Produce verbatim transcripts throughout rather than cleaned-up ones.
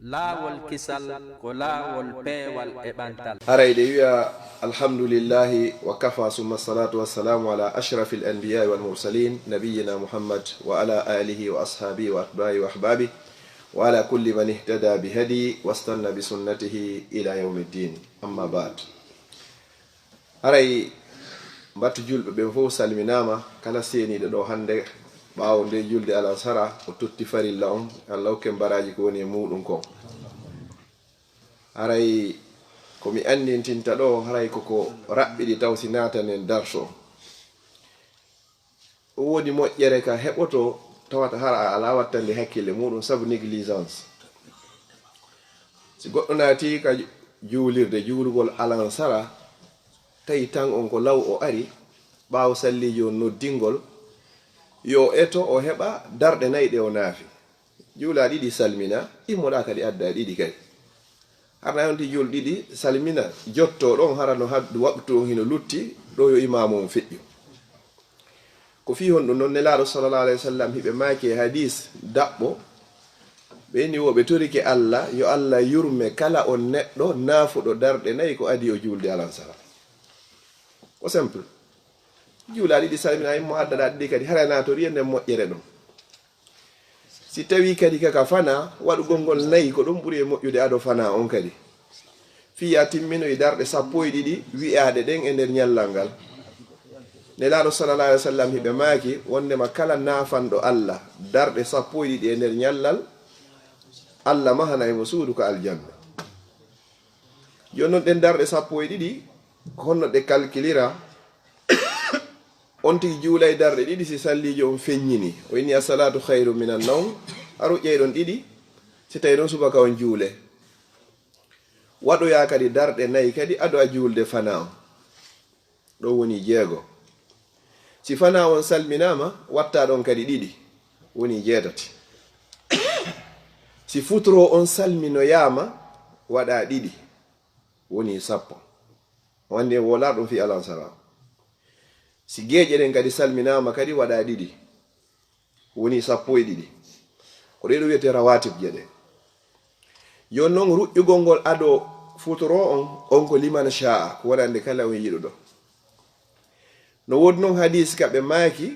Laawol kisal ko laawol peewal e ɓantal. Haray ɗe wi'a, "Alhamdulillahi wa kafa, summa salatu wassalamu ala ashrafil anbiya'i wal mursalin, nabiyyina Muhammad wa ala alihi wa ashabihi wa atba'i wa ahbabi, wa ala kulli man ihtada bi hadi wastanna bi sunnatihi ila yawmiddin. Amma ba'd." Haray mbattu julɓe ɓen fow salminaama, kala seeniiɗo ɗo hannde ɓaawo nde julde alansara, o totti farilla on, Allah hokken baraaji ko woni e muuɗum kon. Haray ko mi anndintinta ɗo, haray koko raɓɓiɗi taw si naatanen darso. Ɗum woni moƴƴere ka heɓoto tawata hara a alaa wattande hakkille muuɗum sabu négligence. Si goɗɗo naati ka juulirde, juulugol alansara, tawi tan on ko law o ari, ɓaawo salliiji on noddingol, yo o eto o heɓa darɗe nayi ɗe o naafi. Juula ɗiɗi salmina, immoɗa kadi adda ɗiɗi kadi. Hara na yonti juul ɗiɗi salmina, jotto ɗon hara no haddu waqtu on hino lutti, ɗo yo imaamu on feƴƴu. Ko fii honɗum non? Nelaaɗo sallallahu alayhi wa sallam hiɓe maaki e hadiis daɓɓo, ɓe inni wo ɓe torike Allah, yo Allah yurme kala on neɗɗo naafuɗo darɗe nayi ko adii o juulde alansara. Ko simple. Juula ɗiɗi salmina, immo addaɗa ɗiɗi kadi, hara naatori e nden moƴƴere ɗon. Si tawi kadi kaka fana, waɗugol ngol nayi ko ɗum ɓuri e moƴƴude ado fana on kadi. Fii ya timminoy darɗe sappo e ɗiɗi wi'aaɗe ɗen e nder ñallal ngal. Nelaaɗo sallallahu alayhi wa sallam hiɓe maaki wondema kala naafanɗo Allah darɗe sappo e ɗiɗi e nder ñallal, Allah mahana e mo suudu ka aljanna. Jooni non ɗen darɗe sappo e ɗiɗi, ko honno ɗe kalkilira? On tigi juulay darɗe ɗiɗi si salliijo on feññini. O inni, "As-salatu khayru minan nawm." Haru ƴeyɗon ɗiɗi, si tawi ɗon subaka on juule. Waɗoya kadi darɗe nayi kadi ado a juulde fana on. Ɗon woni jeego. Si fana on salminaama, watta ɗon kadi ɗiɗi, woni jeetati. Si futuro on salminoyaama, waɗa ɗiɗi, woni sappo. O anndi en woola ɗum fii alansara. Si geeƴe ɗen kadi salminaama kadi, waɗa ɗiɗi, woni sappo e ɗiɗi. Ko ɗee ɗo wiyetee rawatib je ɗe. Jooni non ruƴƴugol ngol ado futuro on, on ko liman sha'a, ko wonande kala on yiɗuɗo. No woodi non hadiis ka ɓe maaki,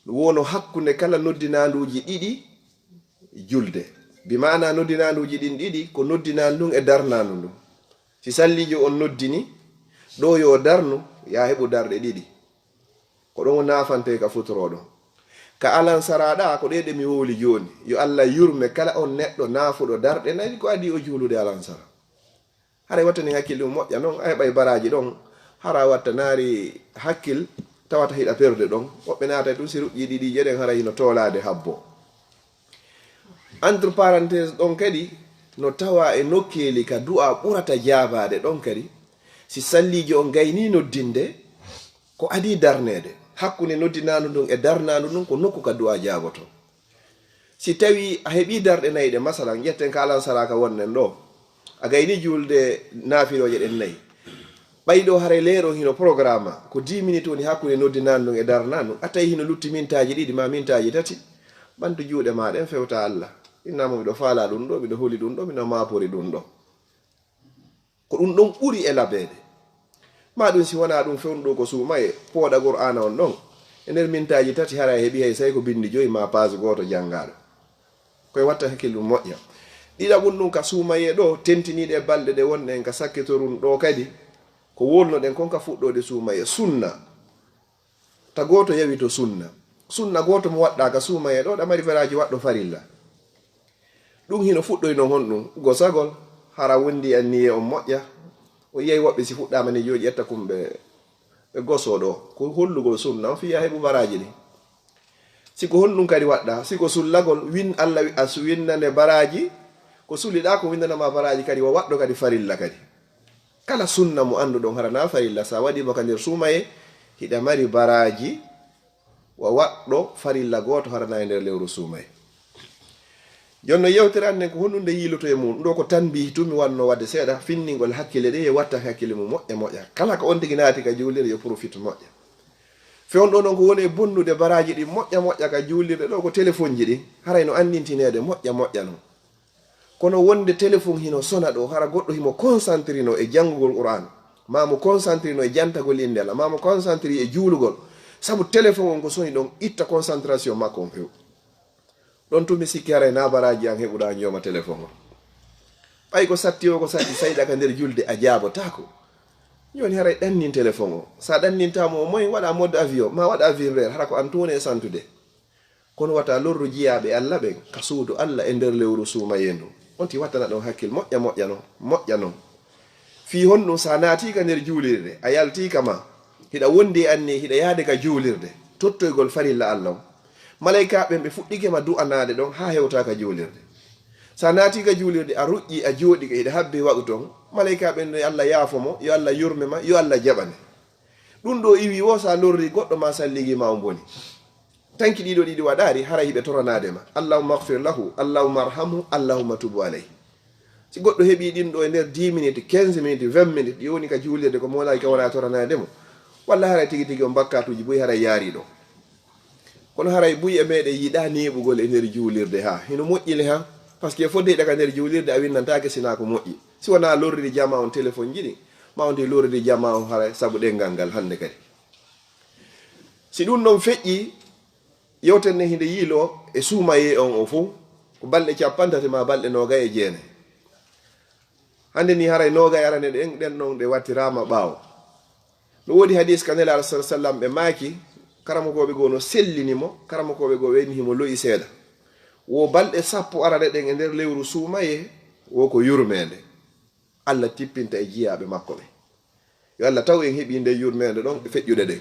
wono hakkunde kala noddinaanduuji ɗiɗi julde. Bi maana noddinaanduuji ɗin ɗiɗi ko noddinaandu ndun e darnaandu ndun. Si salliijo on noddini, ɗo yo darnu, ya heɓu darɗe ɗiɗi. Ko ɗon o naafantee ka futuro ɗon. Ka alansara ɗa, ko ɗee ɗe mi wowli jooni. Yo Allah yurme kala on neɗɗo naafuɗo darɗe nayi ko adii o juulude alansara. Haray wattani hakkille mum moƴƴa non, a heɓay baraaji ɗon. Hara wattanaari hakkil, tawata hiɗa perde ɗon. Woɓɓe naatay ɗum si ruƴƴi ɗiɗi je ɗen, haray hino toolaade habbo. Entre parenthèse ɗon kadi, no tawa e nokkeeli ka du'a ɓurata jaabaade ɗon kadi, si salliijo on gaynii noddinde, ko adii darneede. Hakkunde noddinaandu ndun e darnaandu ndun ko nokku ka du'a jaaboto. Si tawi a heɓii darɗe nayi ɗe, masalan, ƴetten ka alansara ka wonnen ɗo, a gaynii juulde naafilooje ɗen nayi. Ɓay ɗo haray leer on hino programme, ko dix minutes woni hakkunde noddinaandu ndun e darnaandu ndun, a tawi hino lutti mintaaji ɗiɗi ma mintaaji tati, ɓantu juuɗe ma ɗen fewta Allah. Inna mo miɗo faala ɗum ɗo, miɗo huli ɗum ɗo, miɗo maapori ɗum ɗo. Ko ɗum ɗon ɓuri e labeede. Ma ɗum si wonaa ɗum fewndo ko suumaye, pooɗa Qur'aana on ɗon. E nder mintaaji tati haray heɓi hay say ko binndi joyi ma paas gooto janngaaɗo. Koye watta hakkille mum moƴƴa. Ɗiɗaɓun ɗum ka suumaye ɗo, tentiniiɗe e balɗe ɗe wonɗen ka sakkitorun ɗo kadi, ko wolnoɗen kon ka fuɗɗoode suumaye. Sunna. Ta gooto yawi to sunna. Sunna gooto mo waɗɗa ka suumaye ɗo, ɗa mari baraaji waɗɗo farilla. Ɗum hino fuɗɗoy non honɗum? Gosagol, hara wondi e anniyee on moƴƴa. O yiyay woɓɓe si fuɗɗaama ni jooɗi ƴetta kum ɓe, ɓe gosoo ɗo. Ko hollugol sunna on fii a heɓu baraaji ɗin. Si ko honɗum kadi waɗɗa? Si ko sullagol, win-, Allah wi-, a su-, winnane baraaji, ko suliɗaa ko winnanama baraaji kadi, wa waɗɗo kadi farilla kadi. Kala sunna mo annduɗon hara na farilla, sa waɗi mo ka nder suumaye, hiɗa mari baraaji wa waɗɗo farilla gooto hara na e nder lewru suumaye. Jooni non yewtere an nden ko honɗum nde yiiloto e mum? Ɗo ko tanbihi tun mi wanno waɗde seeɗa, finningol hakkille ɗe e watta hakkille mum moƴƴa moƴƴa. Kala ko on tigi naati ka juulirde yo profite moƴƴa. Fewndo non ko woni e bonnude baraaji ɗin moƴƴa moƴƴa ka juulirde ɗo ko telefonji ɗin, haray no anndintineede moƴƴa moƴƴa non. Kono wonde téléphone hino sona ɗo, hara goɗɗo himo concentré no e janngugol Qur'an, maa mo concentré no e jantagol innde Alla, maa mo concentré e juulugol, sabu téléphone on ko soni ɗon, itta concentration makko on few. Ɗon tun mi sikki haray nabaraaji an heɓuɗa an jooma téléphone on. Ɓay ko satti o ko satti, sa yiɗa ka nder julde a jaabotaako. Jooni haray ɗannin téléphone o. Sa ɗannintaamo o moy waɗa mode avion, maa waɗa vibreur, hara ko an tun woni e santude. Kono wata lorru jiyaaɓe Alla ɓen ka suudu Alla e nder lewru suumayee ndun. On ti wattana ɗon hakkil moƴƴa moƴƴa non, moƴƴa non. Fii honɗun sa naatii ka nder juulirde, a yaltii ka maa, hiɗa wondi e anniya hiɗa yaade ka juulirde, tottoygol farilla Alla on. Malaykaaɓe ɓen ɓe fuɗɗike ma du'anaade ɗon haa hewtaa ka juulirde. Sa naatii ka juulirde, a ruƴƴii, a jooɗike, hiɗa habbii waɗu ton, malaykaaɓe ɓen no Alla yaafo mo, yo Alla yurme ma, yo Alla jaɓane. Ɗun ɗoo iwii woo sa lorrii goɗɗo maa salligi ma on boni. Tanki ɗiɗo ɗiɗi waɗaari, haray hiɓe toranaade ma. Allahumma ighfir lahu, Allahumma arhamhu, Allahumma tub alayhi. Si goɗɗo heɓii ɗin ɗoo e nder dix minutes, quinze minutes, vingt minutes, ɗi woni ka juulirde ko moolaaki ka wona toranaade mo. Walla haray tigi tigi on bakkaatuuji buy haray yaarii ɗon. Kono haray buy e meɗen yiɗaa neeɓugol e nder juulirde haa. Hino moƴƴi le haa. Parce que fodde hiɗa ka nder juulirde a winnantaake sinaa ko moƴƴi. Si wonaa lorriri jamaa on téléphone ji ɗin, maa on ti lorriri jamaa on haray sabu ɗenngal ngal hannde kadi. Si ɗun ɗon feƴƴii, yewten nden hinde yiiloo e suumayee on o fow, ko balɗe cappanɗe tati maa balɗe noogay e jeenay. Hannde nii haray noogay arane ɗen, ɗen ɗon ɗe wattiraama ɓaawo. No woodi hadiis ka Nelaaɗo sallallaahu alayhi wa sallam ɓe maaki, karamokooɓe goo no sellini mo, karamokooɓe goo ɓe inni himo lo'i seeɗa. Wo balɗe sappo arane ɗen e nder lewru suumayee, wo ko yurmeende. Alla tippinta e jiyaaɓe makko ɓen. Yo Alla taw en heɓii nden yurmeende ɗon e feƴƴuɗe ɗen.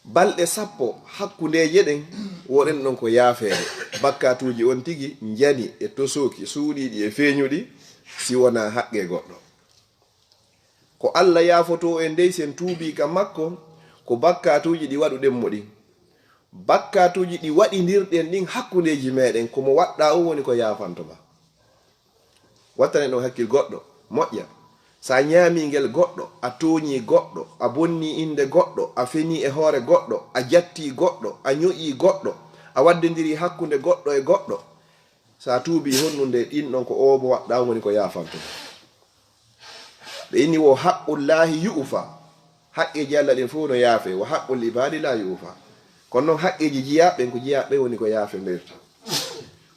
Balɗe sappo hakkundeeje ɗen, woɗen ɗon ko yaafeede. Bakkaatuuji on tigi njani e tosooki suuɗiiɗi e feeñuɗi, si wonaa haqqee goɗɗo. Ko Alla yaafotoo en dey sen tuubii ka makko, ko bakkaatuuji ɗi waɗuɗen mo ɗin. Bakkaatuuji ɗi waɗindirɗen ɗin hakkundeeji meɗen, ko mo waɗɗaa on woni ko yaafanto ma. Wattanen ɗon hakkil goɗɗo, moƴƴa. Sa ɲaamii ngel goɗɗo, a tooɲii goɗɗo, a bonnii innde goɗɗo, a fenii e hoore goɗɗo, a jattii goɗɗo, a ɲoƴii goɗɗo, a waddindirii hakkunde goɗɗo e goɗɗo. Sa tuubii honɗun de, ɗin ɗon ko oo mo waɗɗaa on woni ko yaafanto ma. Ɓe inni wo haqqullaahi yu'fa. Haqqeeji Alla ɗin fow no yaafee. Wa haqqul ibaadi laa yu'fa. Kono non haqqeeji jiyaaɓe ɓen ko jiyaaɓe ɓen woni ko yaafendirta.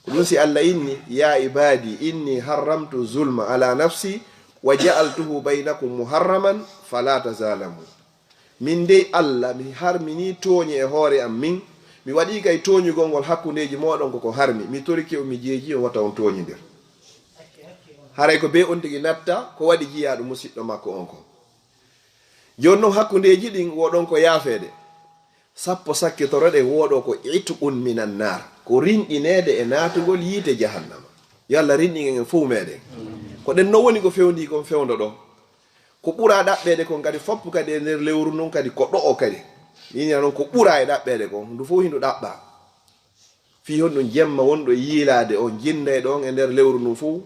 Ko ɗun si Alla inni, "Yaa ibaadi, inni harramtu zulma ala nafsi wa ja'altuhu baynakum muharraman fala tazalamu." Min dey Alla, mi harminii tooɲe e hoore am min, mi waɗii kay tooɲugol ngol hakkundeeji mooɗon ko ko harmi, mi torike on, mi jeejii on, wata on tooɲindir. Haray ko bee on tigi natta ko waɗi jiyaaɗo musiɗɗo makko on kon. Jooni non hakkundeeji ɗin wo ɗon ko yaafeede. Sappo sakkitoro ɗen wo ɗoo ko itqun minan naar, ko rinɗineede e naatugol yiite jahannama. Yo Alla rinɗin en fow meɗen. Ko ɗen non woni ko fewndii kon fewndo ɗoo. Ko ɓuraa ɗaɓɓeede kon kadi fop kadi e nder lewru ndun kadi ko ɗo'o kadi. Ɗin non ko ɓuraa e ɗaɓɓeede kon, ndu fow hindu ɗaɓɓaa. Fii honɗun jemma wonɗo e yiilaade on, jinndayɗo on e nder lewru ndun fow,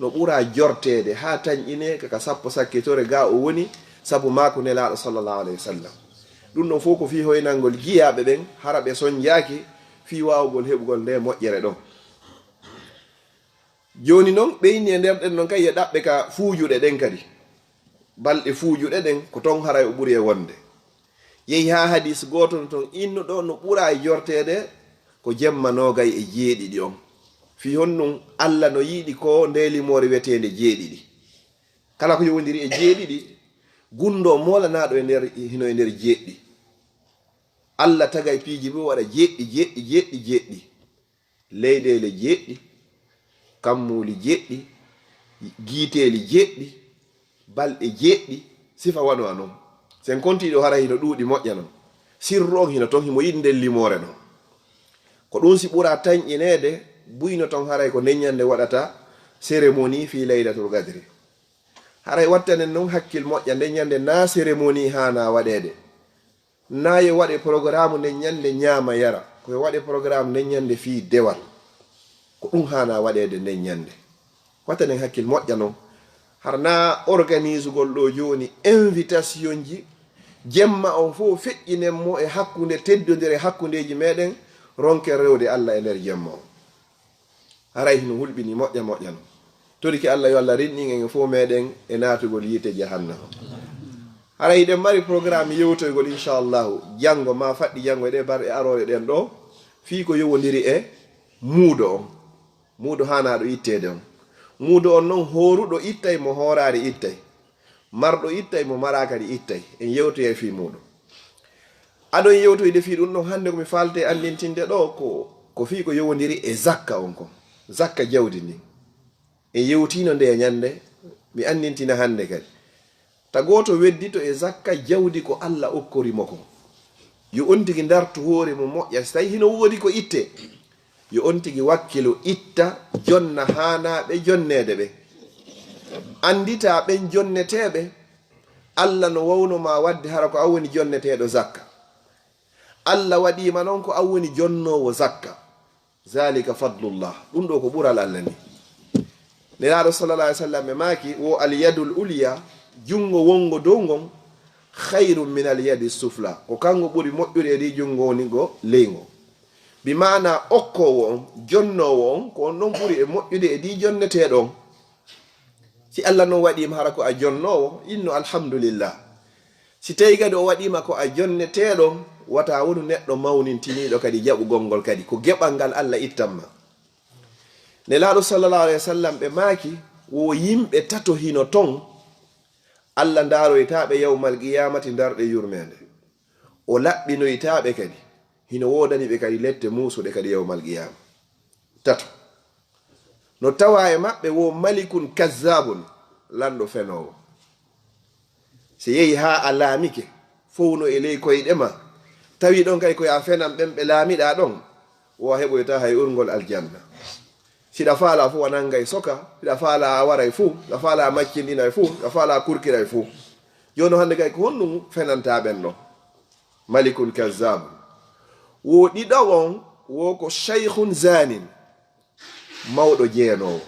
no ɓuraa jorteede haa tanƴinee ka, ka sappo sakkitore gaa o woni, sabu maaku Nelaaɗo sallallaahu alayhi wa sallam. Ɗun ɗon fow ko fii hoynangol jiyaaɓe ɓen, hara ɓe sonjaaki fii waawugol heɓugol ndee moƴƴere ɗon. Jooni non, ɓe inni e nder ɗen non kay, yo ɗaɓɓe ka fuujuɗe ɗen kadi. Balɗe fuujuɗe ɗen, ko ton haray o ɓuri e wonde. Yehi haa hadiis gooto no ton innuɗo no ɓura e jorteede ko jemma noogay e jeeɗiɗi on. Fii honɗun Alla no yiɗi ko ndee limoore wi'eteende jeeɗiɗi? Kala ko yowondiri e jeeɗiɗi, gunndoo moolanaaɗo e nder, hino e nder jeeɗiɗi. Alla tagay piiji mum waɗa jeeɗiɗi, jeeɗiɗi, jeeɗiɗi, jeeɗiɗi. Leyɗeele jeeɗiɗi, kammuuli jeeɗiɗi, giiteeli jeeɗiɗi, balɗe jeeɗiɗi, sifa wano a non. Sen kontii ɗoo haray hino ɗuuɗi moƴƴa non. Sirru on hino ton, himo yiɗi nden limoore non. Ko ɗun si ɓuraa tanƴineede, buy no ton haray ko nden ɲannde waɗata cérémonie fii Laylatul Qadri. Haray wattanen non hakkil moƴƴa, nden ɲannde naa cérémonie haanaa waɗeede. Naa yo waɗe programme nden ɲannde ɲaama yara, ko yo waɗe programme nden ɲannde fii dewal. Ko ɗun haanaa waɗeede nden ɲannde. Wattanen hakkil moƴƴa non. Hara naa organisugol ɗoo jooni invitationji, jemma on fow feƴƴinen mo e hakkunde teddondire hakkundeeji meɗen, ronken rewde Alla e nder jemma on. Haray hino hulɓini moƴƴa moƴƴa no. Toriki Allah yo Allah renɗin en fof meɗen e naatugol yiite jahannama. Haray hiɗen mari programme yewtoygol, inchallahu, janngo ma faɗɗi janngo e ɗe barɗe arooɗe ɗen ɗo, fii ko yowondiri e muudo on. Muudo haanaaɗo itteede on. Muudo on non, hooruɗo ittay mo, hooraari ittay. Marɗo ittay mo, maraa kadi ittay. En yewtoyay fii muudo. Aɗon yewtoyde fii ɗum ɗon hannde, ko mi faaltee anndintinde ɗo ko, ko fii ko yowondiri e zakka on kon. Zakka jawdi ndin. En yewtiino nde ñannde, mi anndintina hannde kadi. Ta gooto weddito e zakka jawdi ko Alla okkori mo kon. Yo on tigi ndartu hoore mum moƴƴa, si tawi hino woodi ko itte, yo on tigi wakkilo itta, jonna haanaaɓe jonneede ɓe. Anndita ɓen jonneteeɓe, Alla no wawno ma waɗde hara ko an woni jonneteeɗo zakka. Alla waɗii ma non ko an woni jonnoowo zakka. Zalika fadlullah. Ɗum ɗo ko ɓural Alla ni. Nelaaɗo sallallahu alaihi wasallam ɓe maaki, wo al yadul ulya, junngo wonngo dow ngon, khairun min al yadi sufla. Ko kanko ɓuri moƴƴude e ɗi junngo woni ngo ley ngo. Bi maana okkoowo on, jonnoowo on, ko on ɗon ɓuri e moƴƴude e ɗi jonneteeɗo on. Si Alla non waɗii ma hara ko a jonnoowo, inno alhamdulillah. Si tawi kadi o waɗii ma ko a jonneteeɗo, wata wonu neɗɗo mawnintiniiɗo kadi jaɓugol ngol kadi. Ko geɓal ngal Alla ittan ma. Nelaaɗo sallallahu alaihi wasallam ɓe maaki, wo yimɓe tato hino ton, Alla ndaaroytaa ɓe yawmal qiyaamati ndarɗe yurmeende. O laɓɓinoytaa ɓe kadi. Hino woodani ɓe kadi lette muusuɗe kadi yawmal qiyaama. Tato. No tawa e maɓɓe wo malikun kazzabun, lanɗo fenoowo. Si yehi haa a laamike, fowno e ley koyɗe ma, tawi ɗon kay ko ya fenan ɓen ɓe laamiɗaa ɗon, wo a heɓoytaa hay urngol aljanna. Siɗa faala fuu a nangay soka, siɗa faala a waray fuu, siɗa faala a maccindinay fuu, siɗa faala a kurkiray fuu. Jooni hannde kay ko honɗum fenanta ɓen ɗon? Malikun kazzabun. Wo ɗiɗawo on, wo ko shaykhun zanin, mawɗo jeenoowo.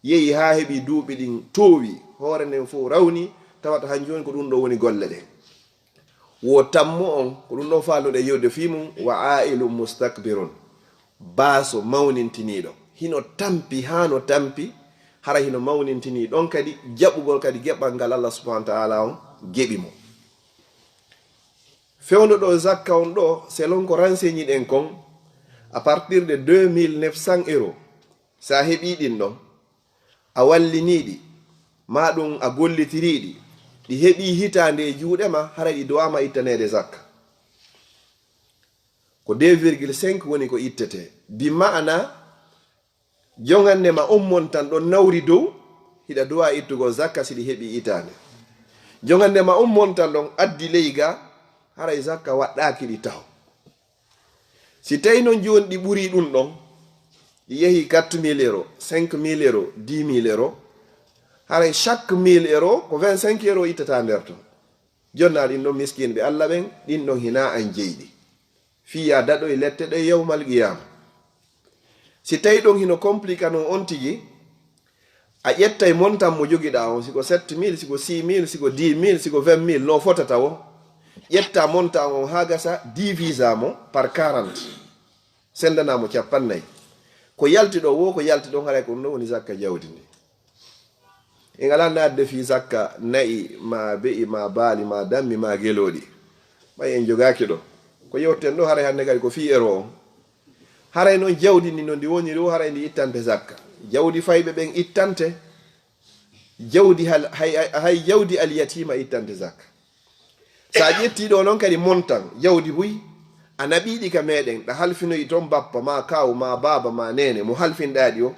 Yehi haa heɓi duuɓi ɗin toowi, hoore nden fof rawni, tawata hanjum woni ko ɗum ɗo woni golle ɗen. Wo tammo on, ko ɗum ɗon faalnuɗen yewde fii mum, wa ailun mustakbirun, baaso mawnintiniiɗo. Hino tampi, haa no tampi, hara hino mawnintini ɗon kadi, jaɓugol kadi geɓal ngal Allah subhanahu wa ta'ala on geɓi mo. Fewndo ɗo zakka on ɗo, selon ko renseigni ɗen kon, à partir de deux mille neuf cents euros, sa heɓi ɗin ɗon, a wallini ɗi, ma ɗum a gollitiri ɗi, ɗi heɓi hitaande e juuɗe ma, haray ɗi duwaama ittaneede zakka. Ko deux virgule cinq woni ko ittete. Bi ma'ana, jongande ma on montan ɗon nawri dow, hiɗa duwa ittugol zakka si ɗi heɓi itaande. Jongande ma on montan ɗon addi ley ga, haray zakka waɗɗaaki ɗi taho. Si tawi non jooni ɗi ɓuri ɗum ɗon, ɗi yehi quatre mille euros, cinq mille euros, dix mille euros, haray chaque mille euros ko vingt-cinq euros ittata nder ton. Jonna ɗin ɗon miskinɓe Allah ɓen, ɗin ɗon hina an jeyɗi. Fii ya daɗoy lette ɗe yawmal qiyama. Si tawi ɗon hino compliqué no on tigi, a ƴettay montant mo jogiɗa on, siko sept mille, siko six mille, siko dix mille, siko vingt mille, no fotata wo. Ƴetta montant on haa gasa, divisa mo par quarante. Sendana mo cappannayi. Ko yalti ɗo wo, ko yalti ɗon haray ko ɗum ɗo woni zakka jawdi ndi. En alaa naatde fii zakka na'i, ma be'i, ma baali, ma dammi, ma gelooɗi. Ɓay en jogaaki ɗo. Ko yewten ɗo haray hannde kadi ko fii euro on. Haray non jawdi ndi no ndi woniri o, haray ndi ittante zakka. Jawdi fayɓe ɓen ittante. Jawdi hal-, hay, hay jawdi alyatima ittante zakka. Sa ƴetti ɗo non kadi montan jawdi buy, a naɓiɗi ka meɗen, ɗa halfinoyi ton bappa, ma kaw, ma baaba, ma nene, mo halfinɗaɗi o,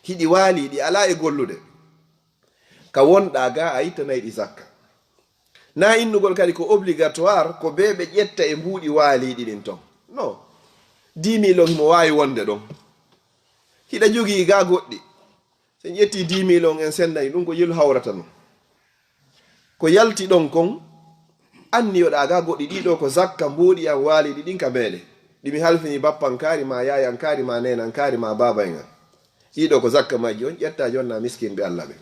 hiɗi waali, ɗi ala e gollude. Ka wonɗa ga a ittanay ɗi zakka. Na innugol kadi ko obligatoire, ko be ɓe ƴetta e mbuuɗi waaliɗi ɗin ton. No. Dix mille on himo waawi wonde ɗon. Hiɗa jogii ga goɗɗi. So en ƴetti dix mille on, en senday ɗum ko yelu hawrata non. Ko yalti ɗon kon, anniyoɗa ga goɗɗi ɗiɗo ko zakka mbuuɗi an waaliɗi ɗin ka meɗe. Ɗi mi halfini bappankaari ma, yaayankaari ma, nenankaari ma, baaba en an. Ɗiɗo ko zakka majji on, ƴetta jonna miskinɓe Allah ɓen.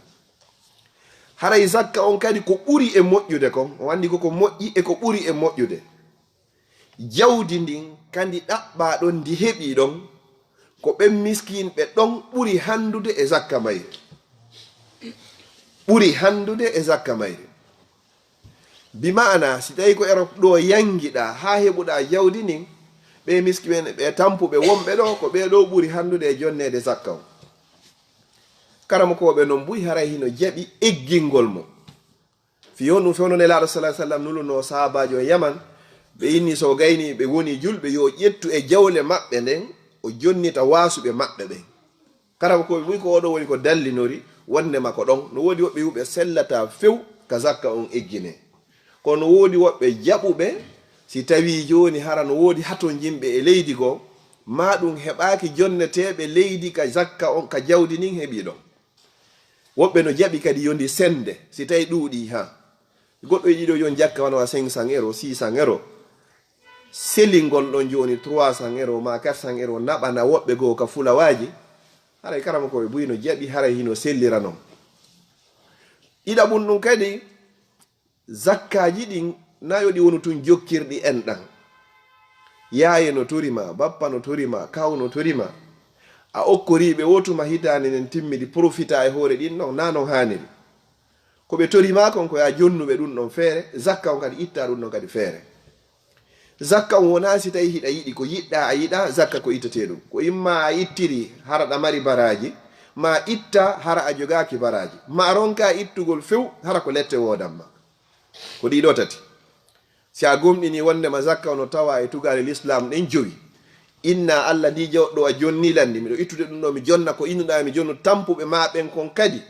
Haray zakka on kadi ko ɓuri e moƴƴude kon, o andi ko ko moƴƴi e ko ɓuri e moƴƴude. Jawdi ndin, kandi ɗaɓɓa ɗon, ndi heɓi ɗon, ko ɓen miskinɓe ɗon ɓuri hanndude e zakka mayri. Ɓuri hanndude e zakka mayri. Bi ma'ana, si tawii ko ero ɗo yanngiɗaa haa heɓuɗaa jawdi ndin, ɓee miskiɓe, ɓee tampuɓe wonɓe ɗo, ko ɓee ɗo ɓuri hanndude e jonneede zakka on. Karamokooɓe non buy haray hino jaɓi eggingol mo. Fii honɗun? Fewndo Nelaaɗo, sallallahu alaihi wasallam, nulunoo sahaabaajo e Yaman, ɓe inni so gayni ɓe woni julɓe, yo ƴettu e jawle maɓɓe nden, o jonnita waasuɓe maɓɓe ɓen. Karamokooɓe buy ko oo ɗoo woni ko dallinori wonndema ko ɗon. No woodi woɓɓe wi'uɓe sellataa few ka zakka on egginee. Kono no woodi woɓɓe jaɓuɓe, si tawii jooni hara no woodi hatonjinɓe e leydi goo, maa ɗun heɓaaki jonneteeɓe leydi ka zakka on, ka jawdi ndin heɓii ɗon. Woɓɓe no jaɓi kadi yo ndi sennde, si tawii ɗuuɗii, haa. Goɗɗo e ɗiɗo yon jakka wano a cinq cents euros, six cents euros. Selingol ɗon jooni trois cents euros maa quatre cents euros naɓana woɓɓe goo ka fulawaaji. Haray karamokooɓe buy no jaɓi, haray hino sellira non. Ɗiɗaɓun ɗun kadi, zakkaaji ɗin, na yo ɗi wonu tun jokkirɗi enɗan. Yaaye no tori ma, bappa no tori ma, kaaw no tori ma. A okkorii ɓe woo tuma hitaande nden timmidi, profitaa e hoore ɗin ɗon, na non haaniri. Ko ɓe tori maa kon ko yo a jonnu ɓe ɗun ɗon feere, zakka on kadi ittaa ɗun ɗon kadi feere. Zakka on wonaa si tawii hiɗa yiɗi, ko yiɗɗaa a yiɗaa, zakka ko ittetee ɗun. Ko imma a ittiri hara ɗa mari baraaji, maa itta hara a jogaaki baraaji, maa ronkaa ittugol few hara ko lette woodan ma. Ko ɗii ɗoo tati. Si a gomɗinii wonndema zakka on no tawaa e tugaale lislaam ɗen jowi, inna Alla ndii jawɗo a jonnii lan ndi, miɗo ittude ɗun ɗoo mi jonna ko innuɗaa mi jonnu tampuɓe maa ɓen kon kadi.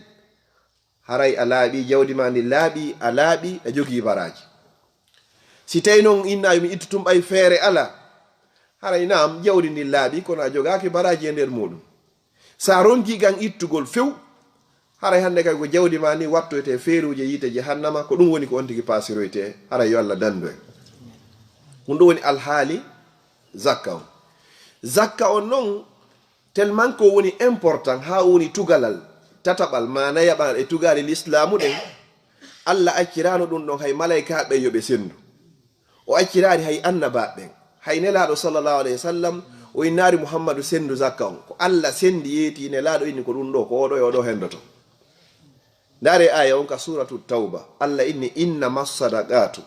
Haray a laaɓii, jawdi maa ndin laaɓii, a laaɓii, a jogii baraaji. Si tawii non inna yo mi ittu tun ɓay feere alaa, haray naam, jawdi ndin laaɓii, kono a jogaaki baraaji e nder muuɗun. Si a ronkii kan ittugol few, haray hannde kay ko jawdi maa ndin wattoytee feeruuje yiite jahannama, ko ɗun woni ko on tigi paasiroytee, haray yo Alla danndu en. Ɗun ɗoo woni alhaali zakka on. Zakka on non, tellement ko woni important, haa woni tugalal tataɓal, maa nayaɓal e tugaale lislaamu ɗen, Alla acciraano ɗun ɗon hay malaykaaɓe yo ɓe senndu. O acciraali hay annabaaɓe ɓen. Hay Nelaaɗo, sallallahu alayhi wa sallam, o innaali Muhammadu senndu zakka on. Ko Alla senndi yeetii Nelaaɗo inni ko ɗun ɗoo, ko oo ɗoo e oo ɗoo henndoto. Ndaaree aaya on ka Suuratu Tawba. Alla inni, "Innama sadaqaatu."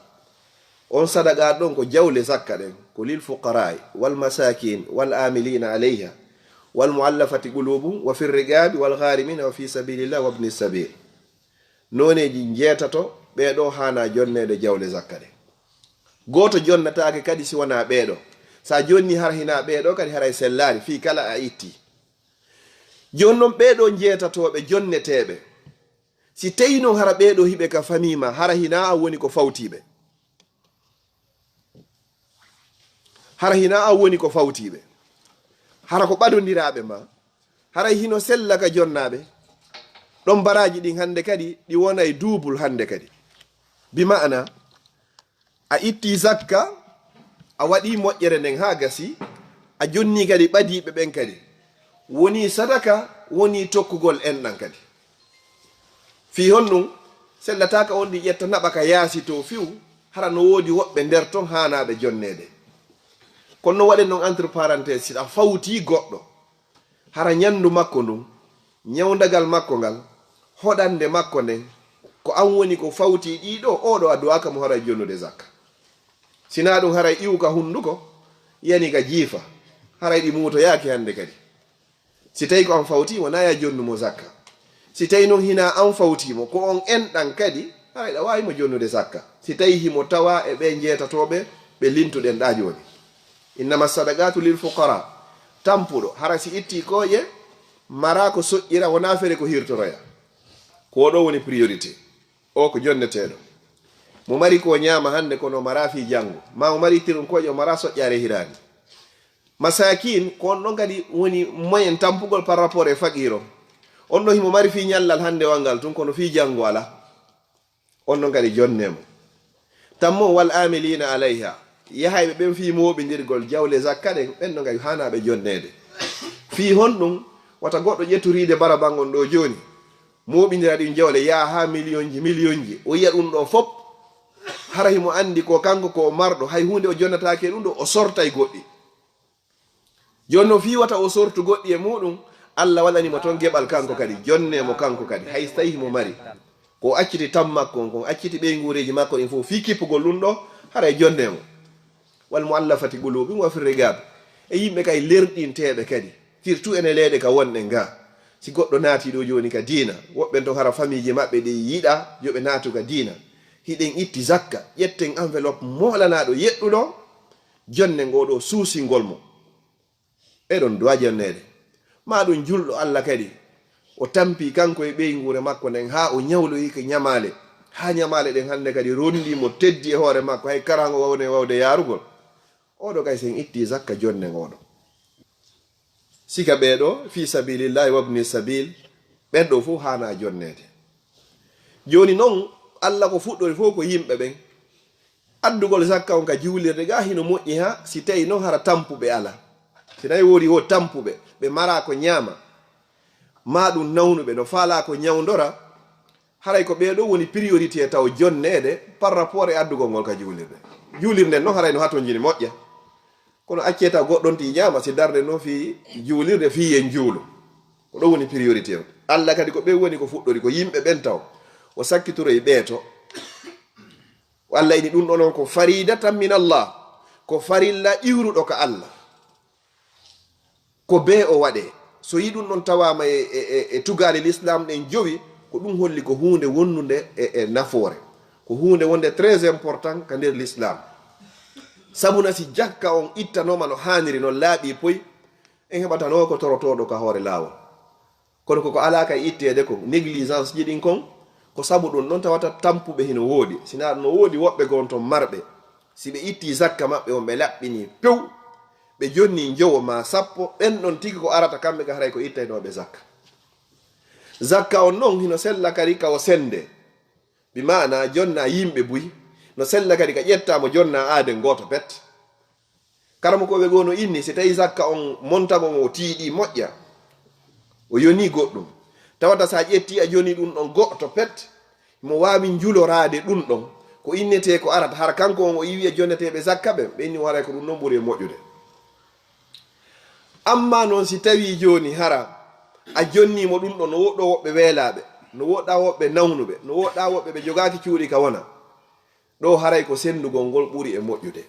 On sadaqaat ɗon ko jawle zakka ɗen. Ko "lil fuqaraa'i, wal masaakiin, wal aamiliina alayha, wal mu'allafati quluubuhum, wa fir riqaabi, wal ghaarimiina, wa fi sabiilillah, wa ibni sabiil." Nooneeji njeetato, ɓee ɗoo haanaa jonneede jawle zakka ɗen. Gooto jonnataake kadi si wonaa ɓee ɗoo. Si a jonnii hara hinaa ɓee ɗoo kadi haray sellaali fii kala a ittii. Jooni non ɓee ɗoo njeetatooɓe jonneteeɓe. Si tawii non hara ɓee ɗoo hiɓe ka famii maa, hara hinaa an woni ko fawtii ɓe. Hara hinaa an woni ko fawtii ɓe. Hara ko ɓadondiraaɓe maa. Haray hino sella ka jonnaaɓe. Ɗon baraaji ɗin hannde kadi, ɗi wonay duubul hannde kadi. Bi ma'ana, a ittii zakka, a waɗii moƴƴere nden haa gasii, a jonnii kadi ɓadiiɓe ɓen kadi. Wonii sadaka, wonii tokkugol enɗan kadi. Fii honɗun? Sellataaka on ɗi ƴetta naɓa ka yaasi to fiw, hara no woodi woɓɓe nder ton haanaaɓe jonneede. Kono no waɗen non entre parenthèse, si a fawtii goɗɗo, hara ñanndu makko ndun, ñawndagal makko ngal, hoɗannde makko nden, ko an woni ko fawtii ɗii ɗoo, oo ɗoo a duwaaka mo haray jonnude zakka. Si naa ɗun haray iwu ka hunnduko, yani ka jiifa, haray ɗi muutoyaaki hannde kadi. Si tawii ko an fawtii mo, naa yo a jonnu mo zakka. Si tawii non hinaa an fawtii mo, ko on enɗan kadi, haray ɗa waawi mo jonnude zakka. Si tawii himo tawaa e ɓee njeetatooɓe ɓe lintuɗen ɗaa jooni. Innama sadaqaatu lil fuqara. Tampuɗo, hara si ittii kooƴe, maraa ko soƴƴira, wonaa fere ko hirtoroya. Ko oo ɗoo woni priorité. Oo ko jonneteeɗo. Mo mari ko ñaama hannde, kono o maraa fii janngo. Maa mo mari ittirun kooƴe, o maraa soƴƴaare hiraani. Masaakiin, ko on ɗon kadi woni moyen tampugol par rapport e faqiir on. On ɗon himo mari fii ñallal hannde wanngal tun, kono fii janngo alaa. On ɗon kadi jonnee mo. Tammo wal aamiliina alayha. Yahayɓe ɓen fii mooɓindirgol jawle zakka ɗen, ɓen ɗon kadi haanaa ɓe jonneede. Fii honɗun? Wata goɗɗo ƴettu riide baraban on ɗoo jooni, mooɓindira ɗin jawle, yaha haa miliyonji, miliyonji. O yi'a ɗun ɗoo fop, hara himo anndi ko kanko ko o marɗo, hay huunde o jonnataake ɗun ɗoo, o sortay goɗɗi. Jooni no fii wata o sortu goɗɗi e muuɗum, Allah waɗani mo toon geɓal kanko kadi, jonne mo kanko kadi, hay so tawii himo mari. Ko o acciti tam makko on, ko o acciti ɓeynguureeji makko ɗin fof fii kippugol ɗum ɗoo, haray jonne mo. Wal mu'allafati quluubuhum wa fir riqaab. E yimɓe kay lerɗinteeɓe kadi, surtout ene leyɗe ka wonɗen ga. Si goɗɗo naati ɗoo jooni ka diina, woɓɓe ton hara famiiji maɓɓe ɗi yiɗaa yo ɓe naatu ka diina. Hiɗen itti zakka, ƴetten enveloppe moolanaaɗo yeɗɗuɗo, jonne ngoo ɗoo suusingol mo. Ɓe ɗon duwa jonneede. Maa ɗum julɗo Allah kadi, o tampi kanko e ɓeynguure makko nden haa o ñawloyi ko ñamaale, haa ñamaale ɗen hannde kadi ronndii mo, teddi e hoore makko, hay karaango wawne wawde yaarugol. Oo ɗoo kay, sen itti zakka jonne ngoo ɗoo. Sika ɓee ɗoo, fii sabilillahi wabni sabil, ɓen ɗoo fof haanaa jonneede. Jooni non, Allah ko fuɗɗori fof ko yimɓe ɓen. Addugol zakka on ka juulirde ga hino moƴƴi haa si tawii non hara tampuɓe alaa. Si tawii woodi wo tampuɓe, ɓe maraa ko ñaama, maa ɗum nawnuɓe, no faalaa ko ñawndora, haray ko ɓee ɗoo woni priorité taw jonneede par rapport e addugol ngol ka juulirde. Juulirde non haray no hatonjini moƴƴa. Kono accee taw goɗɗo on ti ñaama, si darnde non fii juulirde, fii en juulu. Ko ɗoo woni priorité on. Allah kadi ko ɓe woni ko fuɗɗori, ko yimɓe ɓen taw. O sakkitoroyi ɓee to. Allah ini ɗum ɗon on ko faridatan min Allah. Ko farilla iwruɗo ka Allah. Ko bee o waɗee. So yi ɗum ɗon tawaama e, e, e, e tugaale l'islam ɗen jowi, ko ɗum holli ko huunde wonnunde e, e nafoore. Ko huunde wonde très important ka nder l'islam. Sabu na si jakka on ittanooma no haaniri, no laaɓi poy, en heɓatanoo ko torotooɗo ka hoore laawol. Kono koko alaa ka itteede kon, négligence ji ɗin kon, ko sabu ɗum ɗon tawata tampuɓe hino woodi. Sinaa ɗum no woodi woɓɓe goo ton marɓe, si ɓe ittii zakka maɓɓe on, ɓe laɓɓinii pew, ɓe jonnii njowo maa sappo, ɓen ɗon tigi ko arata kamɓe ka haray ko ittaynooɓe zakka. Zakka on non hino sella kadi ka o sende, bi maana jonna yimɓe buy, no sella kadi ka ƴettaa mo jonna aaden gooto pet. Karamokooɓe goo no inni, si tawii zakka on montago ngo tiiɗii moƴƴa, o yonii goɗɗum. Tawata si a ƴettii a jonnii ɗum ɗon go'oto pet, mo waawi njuloraade ɗum ɗon, ko innetee ko arata, hara kanko on o iwii e jonneteeɓe zakka ɓen, ɓe inni o haray ko ɗum ɗon ɓuri e moƴƴude. Ammaa non si tawii jooni hara a jonnii mo ɗum ɗon, no woɗɗoo woɓɓe weelaaɓe, no woɗɗaa woɓɓe nawnuɓe, no woɗɗaa woɓɓe ɓe jogaaki cuuɗi ka wona. Ɗoo haray ko senndugol ngol ɓuri e moƴƴude.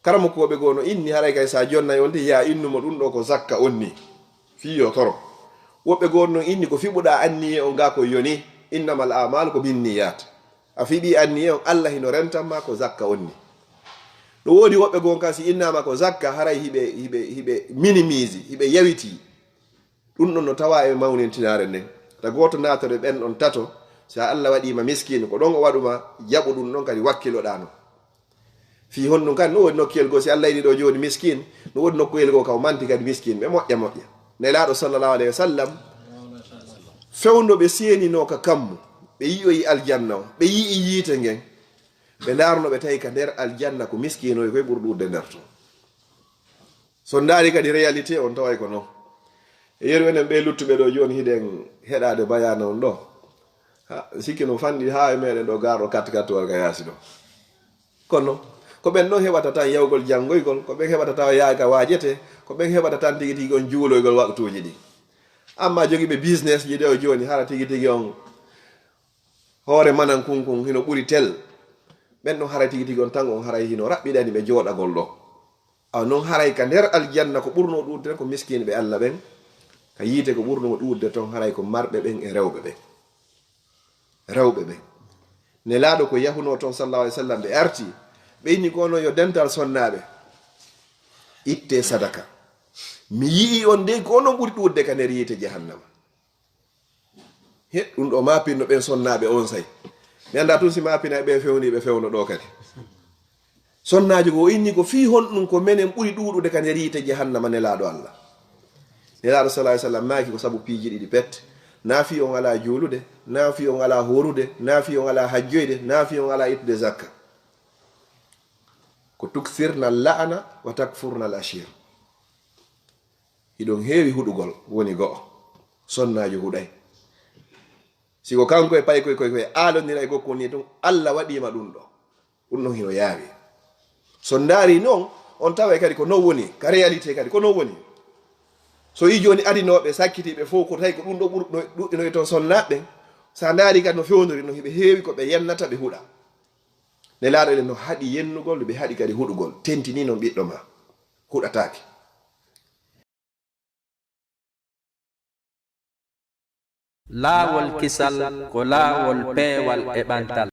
Karamokooɓe goo no inni haray kay si a jonnay on ti, yaa innu mo ɗum ɗoo ko zakka on ni, fii yo toro. Woɓɓe goo no inni ko fiɓuɗaa anniye on gaa ko yoni, innamal a'maalu ko binniyat. A fiɓii anniye on, Allah hino rentan ma ko zakka on ni. No woodi woɓɓe goo kan si innaama ko zakka, haray hiɓe, hiɓe, hiɓe minimise, hiɓe yawitii. Ɗum ɗon no tawaa e mawnintinaare nden. Ta gooto naatore ɓen ɗon tato, si a Allah waɗii ma miskiin, ko ɗon o waɗu ma, jaɓu ɗum ɗon kadi wakkiloɗaa non. Fii honɗum kadi, no woodi nokkuyel goo, si Allah yiɗi ɗoo jooni miskiin, no woodi nokkuyel goo ka o manti kadi miskiin ɓe moƴƴa moƴƴa. Nelaaɗo sallallahu alayhi wa sallam, fewndo ɓe seeninoo ka kammu, ɓe yi'oyi aljanna on, ɓe yi'i yiite ngen, ɓe ndaarno ɓe tawi ka nder aljanna ko miskiinoy koy ɓuri ɗuuɗde nder ton. So ndaari kadi réalité on taway ko non. E yeru enen ɓe luttuɓe ɗoo jooni hiɗen heɗaade bayaana on ɗoo. Ha, sikki no fanɗi haa e meɗen ɗoo garɗo katte katte walla ka yaasi ɗoo. Kono, ko ɓen ɗon heɓata tan yawgol janngoygol, ko ɓen heɓata tawa yaaka waajete, ko ɓen heɓata tan tigi tigi on juuloygol waqtuuji ɗi. Amma jogiiɓe business ji ɗoo jooni hara tigi tigi on hoore manan kun kun hino ɓuri tel. Ɓen ɗon haray tigi tigi on tan on haray hino raɓɓiɗani ɓe jooɗagol ɗoo. Awa non haray ka nder aljanna ko ɓurnoo ɗuuɗde ko miskiinɓe Allah ɓen, ka yiite ko ɓurnoo ɗuuɗde ton haray ko marɓe ɓen e rewɓe ɓen. Rewɓe ɓen. Nelaaɗo ko yahunoo ton sallallahu alayhi wa sallam ɓe arti, ɓe inni ko onon yo dental sonnaaɓe. Ittee sadaka. Mi yi'ii on dey ko onon ɓuri ɗuuɗde ka nder yiite jahannama. He, ɗum ɗoo maapinno ɓen sonnaaɓe on say. Mi anndaa tun si maapinay ɓe fewniiɓe fewndo ɗoo kadi. Sonnaajo goo inni ko fii honɗum ko menen ɓuri ɗuuɗude ka nder yiite jahannama Nelaaɗo Allah. Nelaaɗo sallallahu alayhi wa sallam maaki ko sabu piiji ɗiɗi pet. Naa fii on alaa juulude, naa fii on alaa hoorude, naa fii on alaa hajjoyde, naa fii on alaa ittude zakka. Ko tuksirna la'ana wa takfurna al ashir. Hiɗon heewi huɗugol, woni go'o. Sonnaajo huɗay. Si ko kanko e paykoy koy koye aalonira e gokkol ni tun, Allah waɗii ma ɗum ɗoo. Ɗum ɗon hino yaawi. So ndaari non, On taway kadi ko non woni, ka réalité kadi ko non woni. So yii jooni adinooɓe sakkitiiɓe fof ko tawi ko ɗum ɗo ɓuri ɗuɗɗinoy toon sonnaaɓe ɓen. So a ndaari kadi no fewnori no hiɓe heewi ko ɓe yennata ɓe huɗa. Nelaaɗo enen no haɗi yennugol, ɓe haɗi kadi huɗugol. Tentini noon ɓiɗɗo ma huɗataake. Laawol kisal ko laawol peewal e ɓantal.